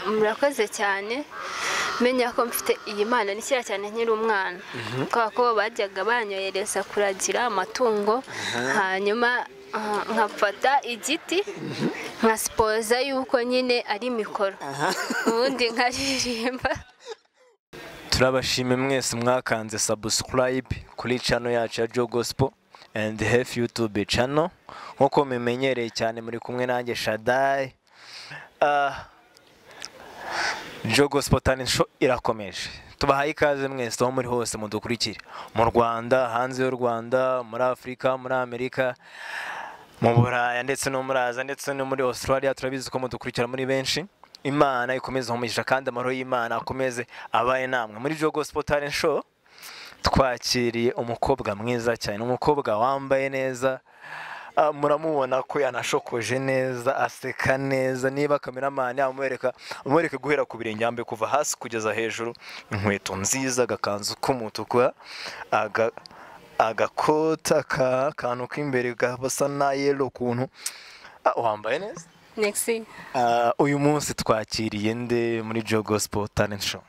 Murakoze cyane. Menya ko mfite iyi mpano ni kera cyane nkiri umwana, kubera ko bajyaga banyohereza kuragira amatungo, hanyuma nkafata igiti nkasipoza yuko nyine ari mikoro, ubundi nkaririmba. Turabashimye mwese mwakanze subscribe kuri channel yacu ya Joe Gospel and Health YouTube channel. Nkuko mumenyereye cyane muri kumwe nanjye Shaddai. Joe Gospel Talent Show irakomeje. Tubahaye ikaze mwese aho muri hose mudukurikire, mu Rwanda, hanze y'u Rwanda, muri Afurika, muri Amerika, mu Buraya ndetse no muri Aziya ndetse no muri Australia. Turabizi ko mudukurikira muri benshi. Imana ikomeze umugisha kandi amahoro y'Imana akomeze abaye namwe. Muri Joe Gospel Talent Show twakiriye umukobwa mwiza cyane, umukobwa wambaye neza. Muramubona ko yanashokoje neza, aseka neza. Niba cameraman yamwereka, amwereke guhera ku birenge, yambaye kuva hasi kugeza hejuru, inkweto nziza, agakanzu k'umutuku, agakota akantu k'imbere gasa na yellow kuntu. Wambaye neza. Merci. Uyu munsi twakiriye nde muri Joe Gospel Talent Show?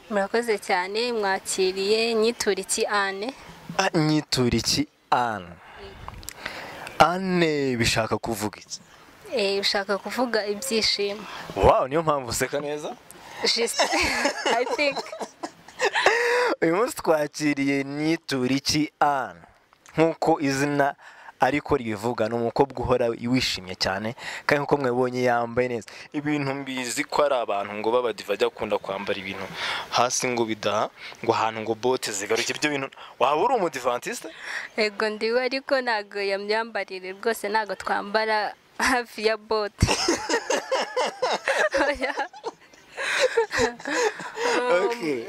Murakoze cyane, mwakiriye Nyituriki Anne. Nyituriki Anne. Anne bishaka kuvuga iki? Bishaka kuvuga ibyishimo. Wow, niyo mpamvu useka neza? Just I think. Uyu munsi twakiriye Nyituriki Anne. Nkuko izina ariko ribivuga, ni umukobwa uhora wishimye cyane, kandi nkuko mwebonye yambaye neza. Ibintu mbizi ko ari abantu ngo b'abadiva bajya bakunda kwambara ibintu hasi ngo bidaha, ngo ahantu ngo bote zigaruke. Ibyo bintu waba uri umudivantiste? Ego ndiwe, ariko ntago iyo myambarire rwose, ntago twambara hafi ya bote. Oya.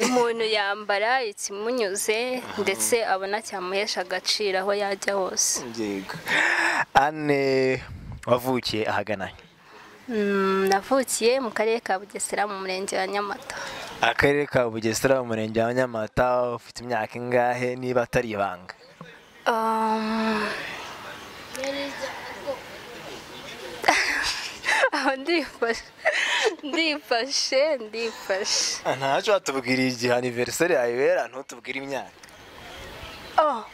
Umuntu yambara ikimunyuze ndetse abona cyamuhesha agaciro aho yajya hose. Yego. Anne, wavukiye ahagana he? Navukiye mu karere ka Bugesera mu murenge wa Nyamata. Akarere ka Bugesera mu murenge wa Nyamata. Ufite imyaka ingahe niba atari ibanga? Aho ndifashe, ndifashe, ndifashe. Ntacyo, watubwira igihe anniversaire yawe ibera, ntutubwire imyaka. Oh.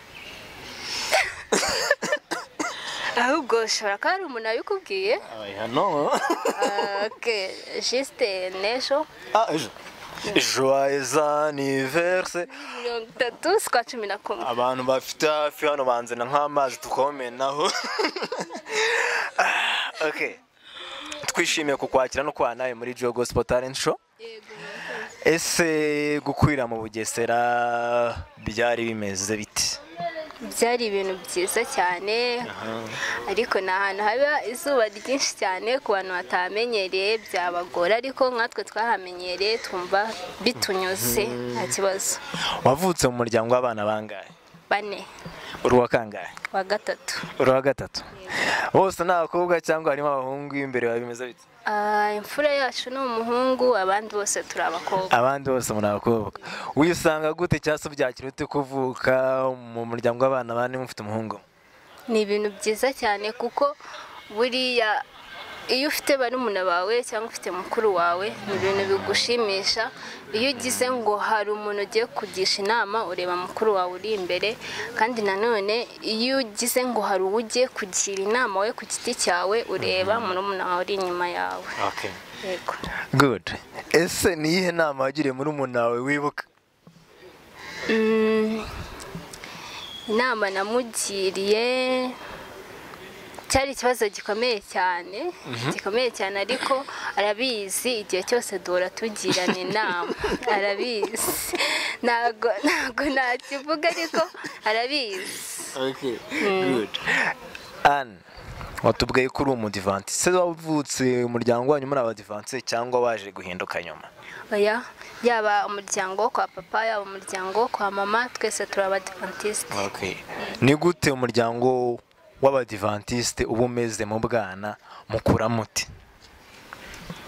Ahubwo ushobora kuba hari umuntu wabikubwiye. Oya, no. Okay, juste n'ejo. Ah, ejo. Joyeux anniversaire. 30/11. Abantu bafite hafi hano banzana nk'amazi tukomenaho. Okay. Twishimiye kukwakira no kubana nawe muri Joe Gospel Talent Show. Ese gukurira mu Bugesera byari bimeze bite? Byari ibintu byiza cyane, ariko ni ahantu haba izuba ryinshi cyane, ku bantu batamenyereye byabagora, ariko nkatwe twahamenyereye twumva bitunyuze, nta kibazo. Wavutse mu muryango w'abana bangahe? 4. Uri uwa kangahe? Wa gatatu. Uri uwa gatatu. Bose ni abakobwa cyangwa harimo abahungu imbere? Bimeze bite? Imfura yacu ni umuhungu, abandi bose turi abakobwa. Abandi bose muri abakobwa. Wisanga gute cyangwa se ubyakira ute kuvuka mu muryango w'abana bane mufite umuhungu? Ni ibintu byiza cyane, kuko buriya iyo ufite barumuna bawe cyangwa ufite mukuru wawe ni ibintu bigushimisha. Iyo ugize ngo hari umuntu ugiye kugisha inama, ureba mukuru wawe uri imbere, kandi nanone iyo ugize ngo hari uwo ugiye kugira inama we ku giti cyawe, ureba murumuna wawe uri inyuma yawe. Yego. Good. Ese ni iyihe nama wagiriye murumuna wawe wibuka? Inama namugiriye cyari ikibazo gikomeye cyane, gikomeye cyane, ariko arabizi, igihe cyose duhora tugirana inama, arabizi. Ntago nakivuga, ariko arabizi. Okay, good. Anne, watubwiye ko uri umudivantiste. Se wavutse umuryango wanyu muri abadivantiste cyangwa waje guhinduka nyuma? Oya, yaba umuryango wo kwa papa, yaba umuryango wo kwa mama, twese turi abadivantiste. Okay. Ni gute umuryango w'abadivantiste uba umeze mu bwana, mukura muti?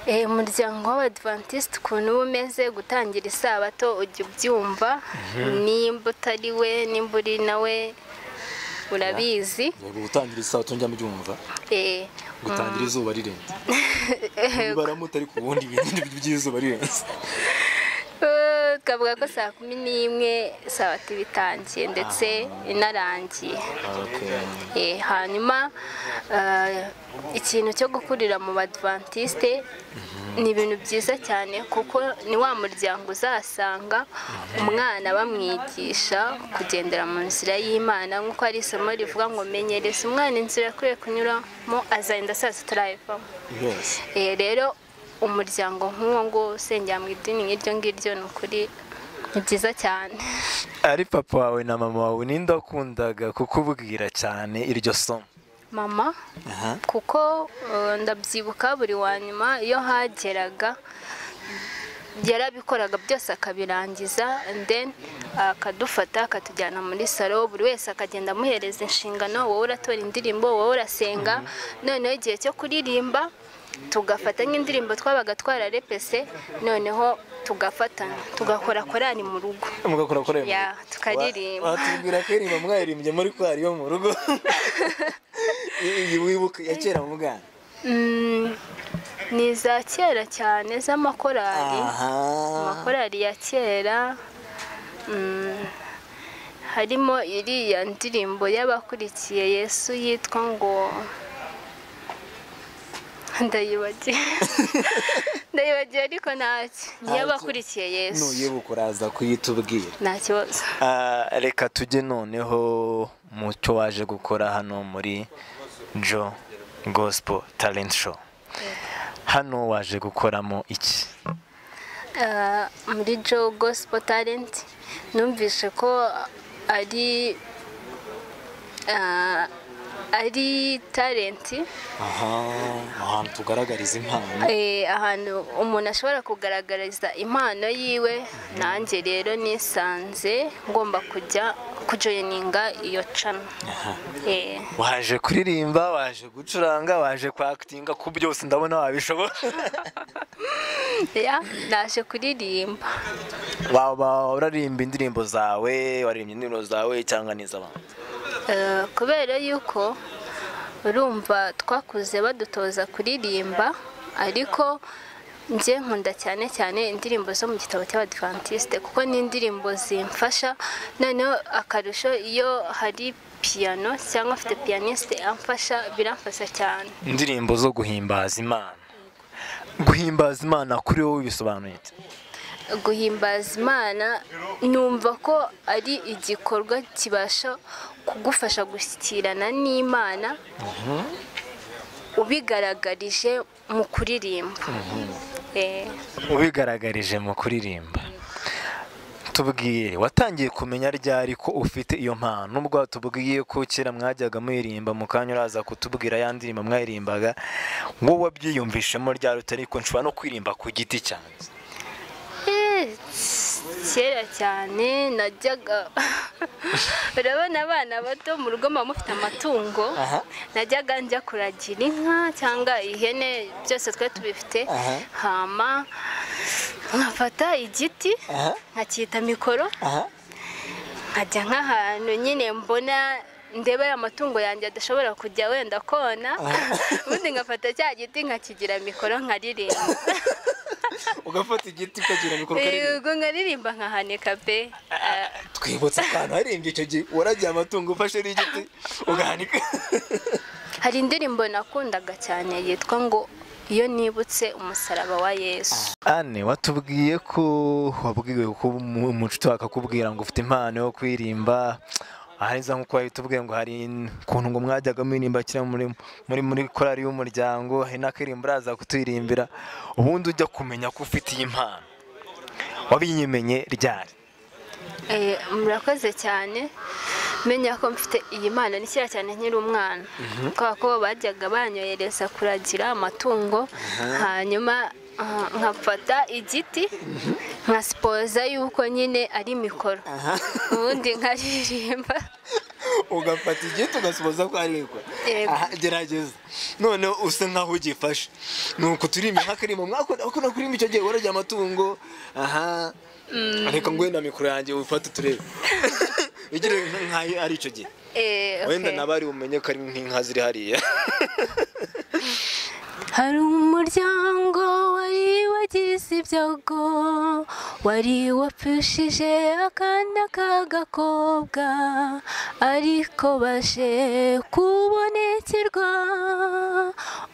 Umuryango w'abadivantiste ukuntu uba umeze, gutangira isabato ujya ubyumva, nimba utari we, nimba uri nawe urabizi. Yego, gutangira isabato njya mbyumva. Gutangira izuba rirenze. Baramuta ariko ubundi ibintu by'izuba rirenze. Twavuga ko saa 11 sabato bitangiye ndetse inarangiye. Hanyuma ikintu cyo gukurira mu Badventiste ni ibintu byiza cyane, kuko ni wa muryango uzasanga umwana bamwigisha kugendera mu nzira y'Imana, nk'uko ari isomo rivuga ngo menyereza umwana inzira akwiye kunyuramo azagenda asaza atarayivamo. Rero umuryango nk'uwo ngo usengera mu idini nk'iryo ngiryo ni ukuri ni byiza cyane. Ari papa wawe na mama wawe ninde wakundaga kukubwira cyane iryo somo? Mama, kuko ndabyibuka buri wa nyuma iyo hageraga yarabikoraga byose akabirangiza, and then akadufata akatujyana muri salo, buri wese akagenda amuhereza inshingano, wowe uratora indirimbo, wowe urasenga. Noneho igihe cyo kuririmba tugafata nk'indirimbo twabaga twararepese, noneho tugafatana tugakora korali mu rugo. Mugakora korali mu rugo? Tukaririmba. Watubwira ko mwaririmbye muri korali yo mu rugo? Wibuka ya kera mu bwana? Ni za kera cyane z'amakorali. Amakorali ya kera, harimo iriya ndirimbo y'abakurikiye Yesu yitwa ngo ndayibagiye ariko ntacyo, niyo abakurikiye Yesu. Nuyibuka uraza kuyitubwira. Nta kibazo. Reka tujye noneho mu cyo waje gukora hano muri Joe Gospel Talent Show. Hano waje gukoramo iki? Muri Joe Gospel Talent numvise ko ari talent. Ahantu tugaragariza impano. Ahantu umuntu ashobora kugaragariza impano yiwe. Nanjye rero nisanze ngomba kujya kujoyininga iyo channel. Waje kuririmba, waje gucuranga, waje kwakitinga, ku byose ndabona wabishobora. Naje kuririmba. Waba urarimba indirimbo zawe, waririmbye indirimbo zawe cyangwa n'iz'abandi? Kubera yuko urumva twakuze badutoza kuririmba, ariko njye nkunda cyane cyane indirimbo zo mu gitabo cy'Abadventiste, kuko ni indirimbo zimfasha. Noneho akarusho iyo hari piano cyangwa afite pianiste amfasha, biramfasha cyane. Indirimbo zo guhimbaza Imana. Guhimbaza Imana kuri wowe bisobanuye iki? Guhimbaza Imana numva ko ari igikorwa kibasha kugufasha gushyikirana n'Imana ubigaragarije mu kuririmba. Ubigaragarije mu kuririmba. Tubwire, watangiye kumenya ryari ko ufite iyo mpano? Nubwo watubwiye ko kera mwajyaga muririmba, mu kanya uraza kutubwira ya ndirimbo mwaririmbaga, wowe wabyiyumvishemo ryari utari ko nshobora no kwirimba ku giti cyanjye? Kera cyane najyaga, urabona abana bato mu rugo muba mufite amatungo, najyaga njya kuragira inka cyangwa ihene, byose twari tubifite. Hama nkafata igiti nkacyita mikoro, nkajya nk'ahantu nyine mbona ndeba aya matungo yanjye adashobora kujya wenda kona, ubundi ngafata cya giti nkakigira mikoro nkaririmba. Ugafata igiti ukagira mikoro ukaririmba? Yego, nkaririmba nkahanika pe. Twibutsa akantu haririmbye icyo gihe, waragiye amatungo ufashe n'igiti ugahanika. Hari indirimbo nakundaga cyane yitwa ngo iyo nibutse umusaraba wa Yesu. Anne, watubwiye ko wabwiwe ko umucuti akakubwira ngo ufite impano yo kwirimba, ahariza nkuko wabitubwiye ngo hari ukuntu ngo mwajyaga muririmba kera muri korali y'umuryango, hari n'akaririmbo uraza kuturimbira. Ubundi ujya kumenya ko ufite iyi mpano wabinyimenye ryari? Murakoze cyane. Menya ko mfite iyi mpano ni kera cyane nkiri umwana, kubera ko bajyaga banyohereza kuragira amatungo, hanyuma nkafata igiti nkasipoza yuko nyine ari mikoro, ubundi nkaririmba. Ugafata igiti ugasipoza ko ari mikoro? Gerageza noneho usa nkaho ugifashe, nuko turirimba nk'akaririmbo mwakunda kuririmba icyo gihe waragiye amatungo. Reka nguhe na mikoro yanjye ufate turebe. Bigire nkayo ari icyo gihe. Wenda nabari umenye ko ari nk'inka ziri hariya. Hari umuryango wari wagize ibyago, wari wapfushije akana k'agakobwa, ariko baje kubonekerwa.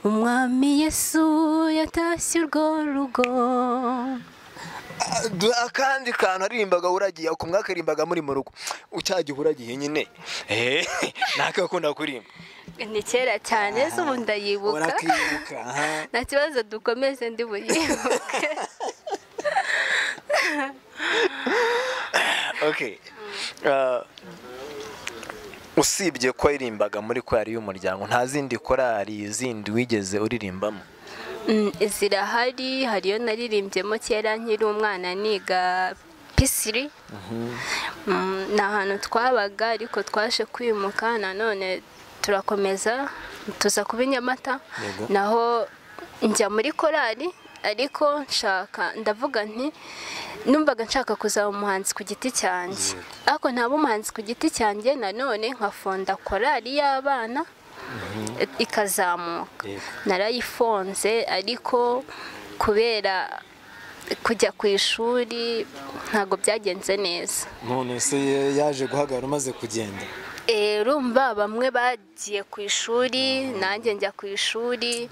Umwami Yesu yatashye urwo rugo. Akandi kantu aririmbaga uragiye ku mwaka aririmbaga muri mu rugo ucyagiye uragiye nyine nakakunda kuririmba. Ni kera cyane se ubu ndayibuka. Nta kibazo dukomeze ndi buyibuke. Okay. Usibye ko aririmbaga muri korali y'umuryango, nta zindi korali zindi wigeze uririmbamo? Zirahari, hariyo naririmbyemo kera nkiri umwana niga P3. Ni ahantu twabaga ariko twaje kwimuka nanone turakomeza tuza kuba i Nyamata, naho njya muri korali ariko nshaka ndavuga nti numvaga nshaka kuzaba umuhanzi ku giti cyanjye, ariko ntaba umuhanzi ku giti cyanjye nanone nkafonda korali y'abana ikazamuka. Narayifonze ariko kubera kujya ku ishuri ntabwo byagenze neza. None se yaje guhagarara umaze kugenda? Urumva bamwe bagiye ku ishuri nanjye njya ku ishuri,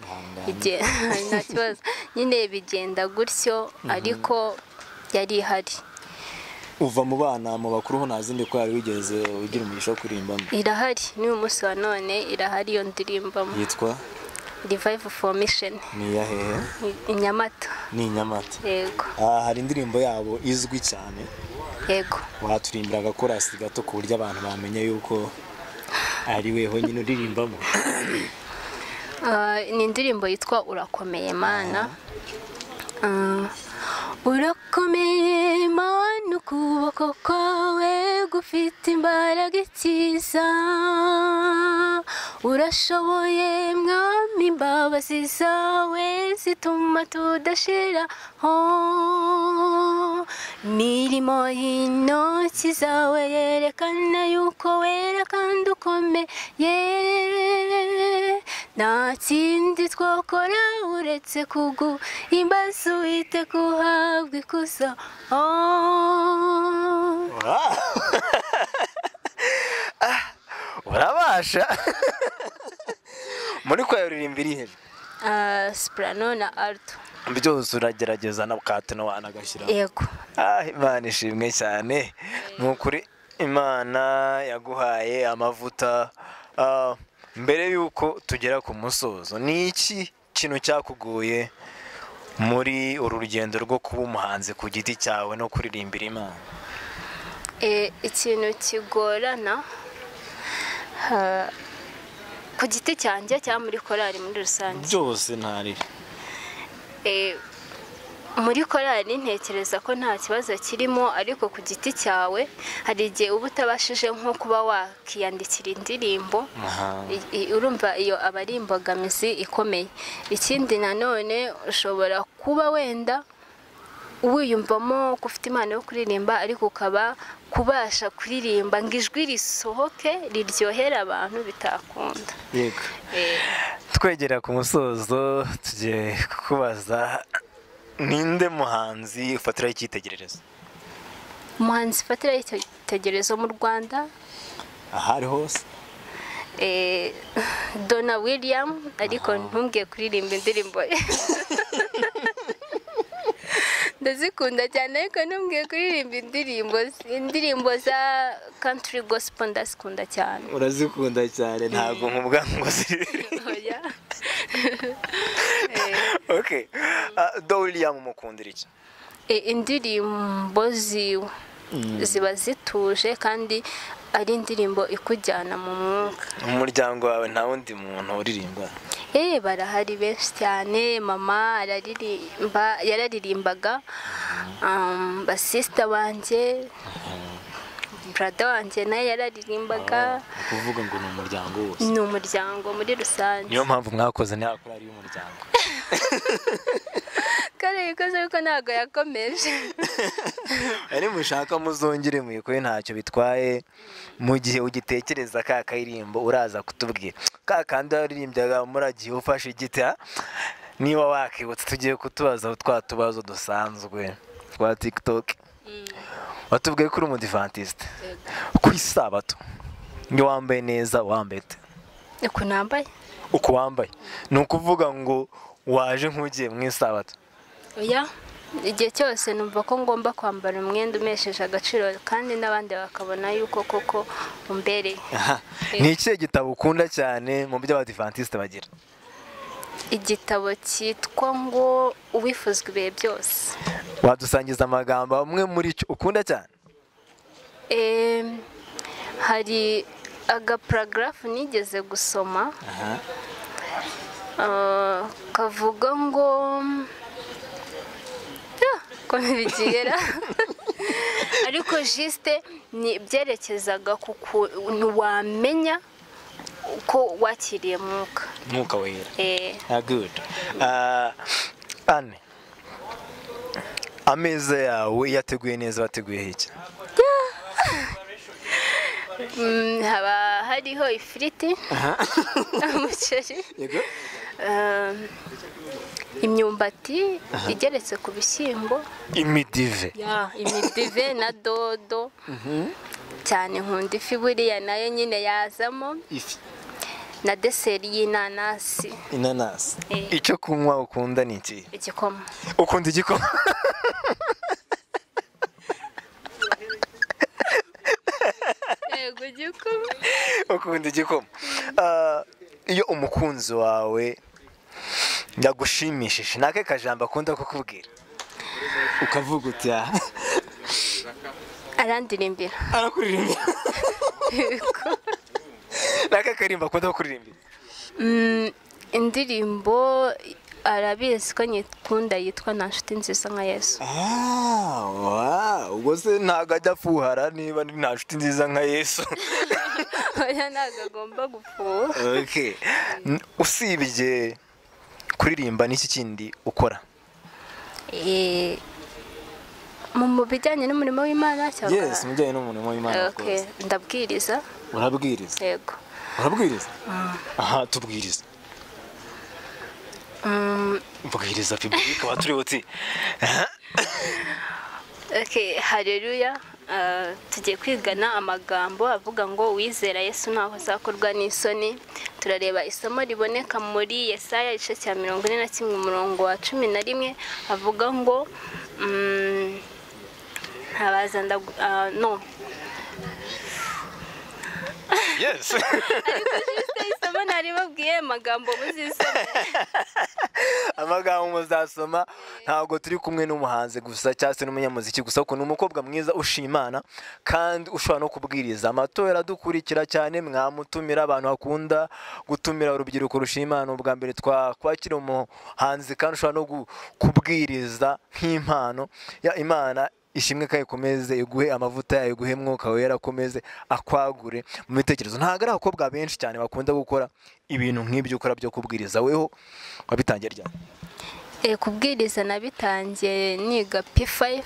nta kibazo nyine bigenda gutyo, ariko yari ihari. Uva mu bana mu bakuru ho nta zindi korali wigeze ugira umugisha wo kuririmbamo? Irahari n'uyu munsi wa none irahari iyo ndirimbamo. Yitwa Revive for Mission. Ni iya hehe? I Nyamata. Ni i Nyamata. Yego. Hari indirimbo yabo izwi cyane. Yego. Waturimbira agakorasi gato ku buryo abantu bamenya yuko ari weho nyine uririmbamo. Ni indirimbo yitwa Urakomeye Mana. Urakomeye Mana, ukuboko kwawe gufite imbaraga ikiza, urashoboye Mwami, imbabazi zawe zituma tudashiraho, imirimo y'intoki zawe yerekana yuko wera kandi ukomeye, nta kindi twakora uretse kuguhimbaza Uwiteka uhabwa ikuzo. Urabasha muri kwayo uririmba iri hejuru? Soprano na alto. Byose uragerageza na katino wanagashyira. Yego. Imana ishimwe cyane. Ni ukuri Imana yaguhaye amavuta. Mbere yuko tugera ku musozo, ni iki kintu cyakugoye muri uru rugendo rwo kuba umuhanzi ku giti cyawe no kuririmbira Imana? Ikintu kigorana ku giti cyanjye cyangwa muri korali muri rusange? Byose ntari. Muri korali ntekereza ko nta kibazo kirimo, ariko ku giti cyawe hari igihe uba utabashije nko kuba wakiyandikira indirimbo, urumva iyo aba ari imbogamizi ikomeye. Ikindi nanone ushobora kuba wenda wiyumvamo ko ufite impano yo kuririmba, ariko ukaba kubasha kuririmba ngo ijwi risohoke riryohera abantu bitakunda. Yego. Twegera ku musozo tugiye kukubaza, ninde muhanzi ufatiraho icyitegererezo? Umuhanzi ufatiraho icyitegererezo mu Rwanda? Ahari hose. Donna William, ariko ntumbwiye kuririmba indirimbo ye. Ndazikunda cyane ariko ntumbwiye kuririmba indirimbo za country gospel ndazikunda cyane. Urazikunda cyane ntabwo nkuvuga ngo ziririmbe. Okay. Donna William mukundira iki? Indirimbo ziwe ziba zituje kandi ari indirimbo ikujyana mu mwuka. Umuryango wawe nta wundi muntu uririmba? Barahari benshi cyane. Mama araririmba, yararirimbaga, basista banjye, brother wanjye nawe yararirimbaga. Kuvuga ngo ni umuryango wose? Ni umuryango muri rusange. Niyo mpamvu mwakoze nta korali y'umuryango. Twarayikoze ariko ntabwo yakomeje. Ari mushaka muzongere muyikore, ntacyo bitwaye. Mu gihe ugitekereza ka karirimbo uraza kutubwira ka kandi waririmbyaga muragiye ufashe igiti, niba wakibutse. Tugiye kutubaza twa tubazo dusanzwe twa TikTok. Watubwiye ko uri umudivantiste. Ku isabato iyo wambaye neza wambaye ute? Uko nambaye. Uko wambaye ni ukuvuga ngo waje nk'ugiye mu isabato? Oya, igihe cyose numva ko ngomba kwambara umwenda umesheje agaciro kandi n'abandi bakabona yuko koko umbereye. Ni ikihe gitabo ukunda cyane mu byo abadivantisite bagira? Igitabo cyitwa ngo Uwifuzwa ibihe byose. Wadusangiza amagambo amwe muri cyo ukunda cyane? Hari agaparagrafu nigeze gusoma kavuga ngo ko ntibigera, ariko jisite ni byerekezaga ku kuntu wamenya ko wakiriye mwuka wera. Good. Anne, ameza yawe yateguye neza, wateguye iki? Haba hariho ifiriti, umuceri, imyumbati igeretse ku bishyimbo, imidive. Imidive na dodo. Cyane nkunda ifi, buriya nayo nyine yazamo ifi, na deseri y'inanasi. Inanasi. Icyo kunywa ukunda ni iki? Igikoma. Ukunda igikoma? Yego, igikoma. Ukunda igikoma. Iyo umukunzi wawe yagushimishije, nake kajambo akunda kukubwira ukavuga uti arandirimbira? Arakuririmbira. Nake karimba akunda kukuririmbira? Indirimbo arabizi ko nyikunda yitwa Nta nshuti nziza nka Yesu. Ubwo se ntabwo ajya afuhara niba nta nshuti nziza nka Yesu? Oya, ntabwo agomba gufuha. Usibye kuririmba n'iki kindi ukora? Mu bijyanye n'umurimo w'Imana cyangwa? Yes, mu bijyanye n'umurimo w'Imana. Ndabwiriza. Urabwiriza? Yego. Urabwiriza? Aha, tubwiriza. Mbwiriza public baturi uti. Okay, haleluya. Tugiye kwigana amagambo avuga ngo uwizera Yesu ntaho azakorwa n'isoni. Turareba isomo riboneka muri Yesaya igice cya 41 umurongo wa 11, avuga ngo ntabaza no. Yes. Ariko juste isomo naribabwiye amagambo muzisoma. Amagambo muzasoma. Ntabwo turi kumwe n'umuhanzi gusa cyangwa se n'umunyamuziki gusa, kuko ni umukobwa mwiza ushimana kandi ushobora no kubwiriza. Amatora adukurikira cyane, mwamutumira abantu bakunda gutumira urubyiruko rushimana. Ubwa mbere twakwakira umuhanzi kandi ushobora no kubwiriza nk'impano ya Imana. Ishimwe kandi ikomeze iguhe amavuta yayo, iguhe mwuka wera, akomeze akwagure mu bitekerezo. Ntabwo ari abakobwa benshi cyane bakunda gukora ibintu nk'ibyo ukora byo kubwiriza. Weho wabitangiye ryari? Kubwiriza nabitangiye niga P5.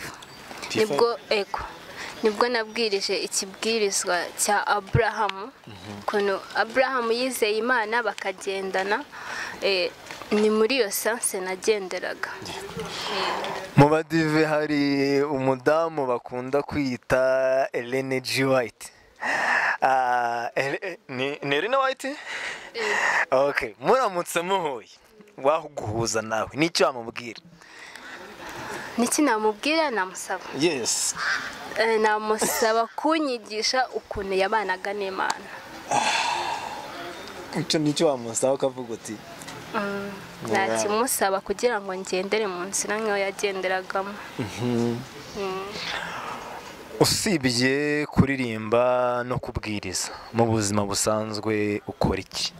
Nibwo nabwirije ikibwirizwa cya Abrahamu, ukuntu Abrahamu yizeye Imana bakagendana. Ni muri iyo sanse nagenderaga. Mu badive hari umudamu bakunda kwita Ellen G. White. Ni Ellen White? Okay, muramutse muhuye waguhuza nawe nicyo wamubwira? Niki namubwira? Namusaba. Yes. Namusaba kunyigisha ukuntu yabanaga n'Imana. Icyo nicyo wamusaba ukavuga uti nakimusaba kugira ngo ngendere mu nzira nk'iyo yagenderagamo. Usibye kuririmba no kubwiriza, mu buzima busanzwe ukora iki?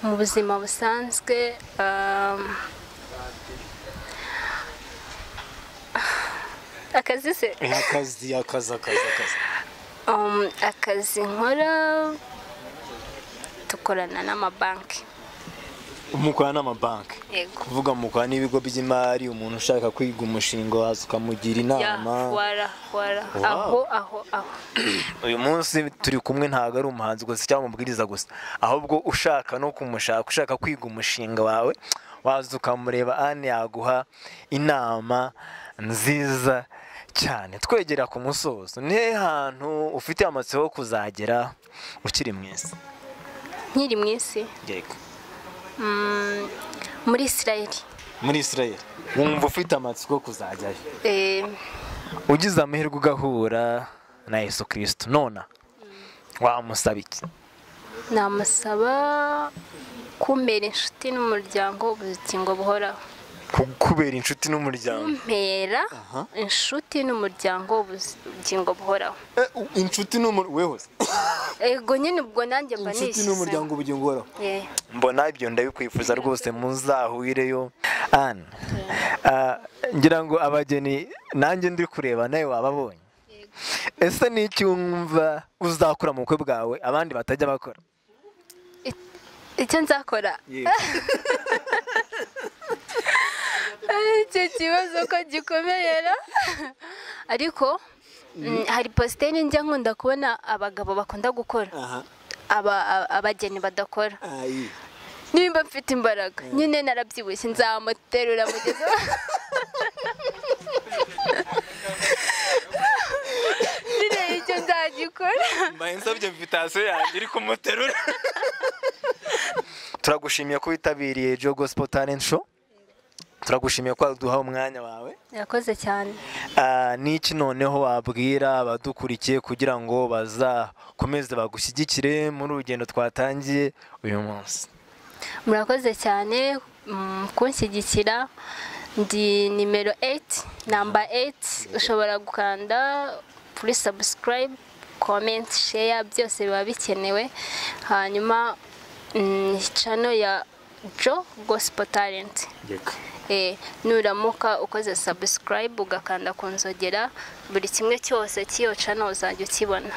Mu buzima busanzwe akazi se? Akazi. Akazi nkora, dukorana n'amabanki. Mukora n'amabanki? Yego. Kuvuga mukora n'ibigo by'imari, umuntu ushaka kwiga umushinga waza ukamugira inama. Wara wara. Wow. Aho aho aho. Uyu munsi turi kumwe ntabwo ari umuhanzi gusa cyangwa umubwiriza gusa, ahubwo ushaka no kumushaka, ushaka kwiga umushinga wawe waza ukamureba, Anne yaguha inama nziza cyane. Twegera ku musozo, ni hantu ufite amatsiko yo kuzagera ukiri mu isi? Nkiri mu isi? Yego. Muri Israel. Muri Israel wumva ufite amatsiko yo kuzajyayo? Ugize amahirwe ugahura na Yesu Kristo nona, wamusaba iki? Namusaba kumbera inshuti n'umuryango ubugingo buhoraho. Kubera inshuti n'umuryango? Kumpera inshuti n'umuryango ubugingo buhoraho. Inshuti n'umuryango? Ego nyine, ubwo nanjye mba Inshuti nishyize n'umuryango ubugingo buhoraho. Mbona ibyo ndabikwifuza rwose, muzahureyo. Anne, ngira ngo abageni nanjye ndi kureba nawe wababonye. Ese ni iki wumva uzakora mu bukwe bwawe abandi batajya bakora? Icyo nzakora? Icyo kibazo ko gikomeye, ariko hari positeri njya nkunda kubona abagabo bakunda gukora, abageni badakora. Nimba mfite imbaraga nyine narabyibushye, nzamuterura mugeze nyine, icyo nzagikora. Mbaye nsabye invitation yanjye iri kumuterura. Turagushimiye ko witabiriye Joe Gospel Talent Show, turagushimiye ko waduha umwanya wawe. Yakoze cyane. N'iki noneho wabwira abadukurikiye kugira ngo bazakomeze bagushyigikire muri urugendo twatangiye uyu munsi? Murakoze cyane kunshyigikira. Ndi nimero 8, namba 8. Ushobora gukanda kuri subscribe, comment, share, byose biba bikenewe. Hanyuma channel ya Joe Gospel Talent. Nuramuka ukoze subscribe ugakanda ku nzogera, buri kimwe cyose cy'iyo channel uzajya ukibona.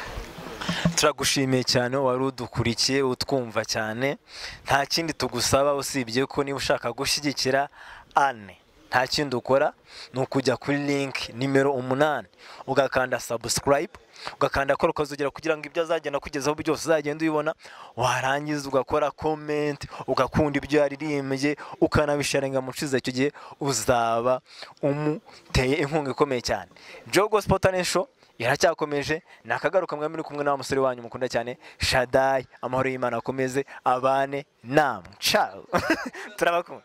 Turagushimiye cyane wari udukurikiye utwumva cyane. Nta kindi tugusaba usibye ko niba ushaka gushyigikira Anne, nta kindi ukora ni ukujya kuri link nimero 8 ugakanda subscribe, ugakanda kora ukazogera kugira ngo ibyo azagenda kugezaho byose uzagenda ubibona, warangiza ugakora comment, ugakunda ibyo yaririmbye, ukanabisharinga mu nshuti. Icyo gihe uzaba umuteye inkunga ikomeye cyane. Joe Gospel Talent Show iracyakomeje, nakagaruka mwe muri kumwe na musore wanyu mukunda cyane Shaddai. Amahoro y'Imana akomeze abane namwe. Ciao, turabakunda.